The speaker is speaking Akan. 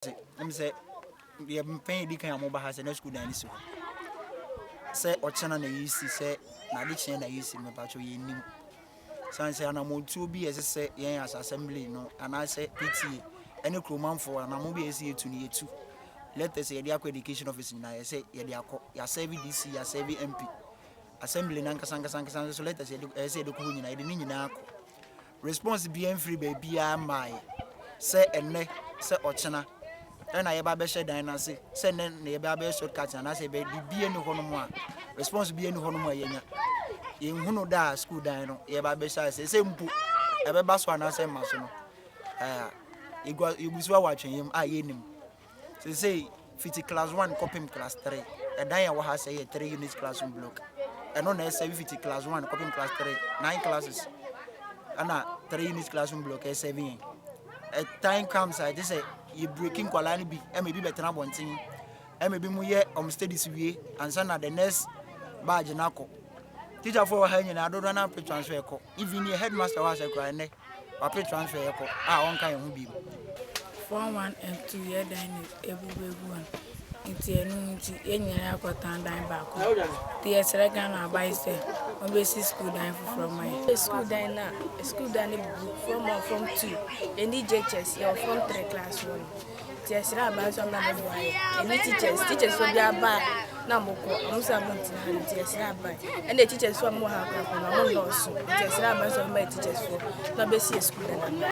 Ase ɛm sɛ deɛ mpɛn edi kan a wɔba ha sɛ na sukuu dan no si hɔ sɛ ɔkyena na yɛsi sɛ n'ade kyeɛ na yɛsi no, mepatwɛ, yɛnnim san sɛ anammɔntuo bi a ɛsɛ sɛ yɛn as assembly no anaasɛ PTA ɛne kuromanfoɔ, anammɔn bi a ɛsɛ yɛtu no, yɛtu letters a yɛde akɔ education office nyinaa, yɛsɛ yɛde akɔ, yɛa serve DC, yɛa serve MP, assembly no ankasa ankasa ankasa nso letters yɛde ɛsɛ sɛ yɛde kɔ hɔ nyinaa, yɛde ne nyinaa akɔ. Response biara mfiri baabiara mmaeɛ sɛ ɛnnɛ sɛ ɔkyena ɛna yɛba bɛhyɛ dan no ase, sɛ nnɛ na yɛba bɛyɛ sod cutting anaasɛ yɛbɛ biribiara ni hɔnom a, response biara ni hɔnom a yɛnya. Yɛnhunu da a school dan no yɛba bɛhyɛ ase, sɛ mpo ɛbɛba so anaasɛ mma so no. Yɛgu so awɔ atwɛnyɛm a yɛnnim. Sesei fiti class 1 kɔpem class 3, ɛdan a ɛwɔ ha sɛ yɛ 3 unit classroom block, ɛno na ɛsɛ fiti class 1 kɔpem class 3, 9 classes, ɛna 3 unit classroom block ɛ serve yɛn. A time comes a ɛte sɛ yɛ breaking nkwadaa no bi ɛma ebi bɛtena abɔnten, ɛma ebi mu yɛ ɔmo studies wie ansa na the next batch no akɔ. Teacherfoɔ wɔ ha nyinaa dodoɔ no apɛ transfer ɛkɔ. Even yɛ headmaster wɔ asɛ koraa, ɛnɛ wapɛ transfer ɛkɔ a ɔnka yɛn ho bi mu. Form 1 and 2 yɛ dan no ebubu egu hɔ, nti ɛno nti yɛn nyinaa akɔtena dan baako, nti yɛsrɛ Ghana aban sɛ wɔbɛsi school dan foforɔ ma yɛn. School dan na school dan no bubu. Form 1, form 2, yɛni JHS, yɛwɔ form 3 class wɔ no, nti yɛsrɛ aban sɛ ɔmmra bɛboa yɛ. Yɛni teachers. Teachers fo bi aba a na mokɔ, ɔmo sɛ ɔmo ntena ha, nti yɛsrɛ aban. Ɛna teachers fo a ɔmo wɔ ha koraa no, ɔmo nnɔɔso, nti yɛsrɛ aban sɛ ɔmo yɛ teachers fo na ɔbɛsi yɛ school dan ama.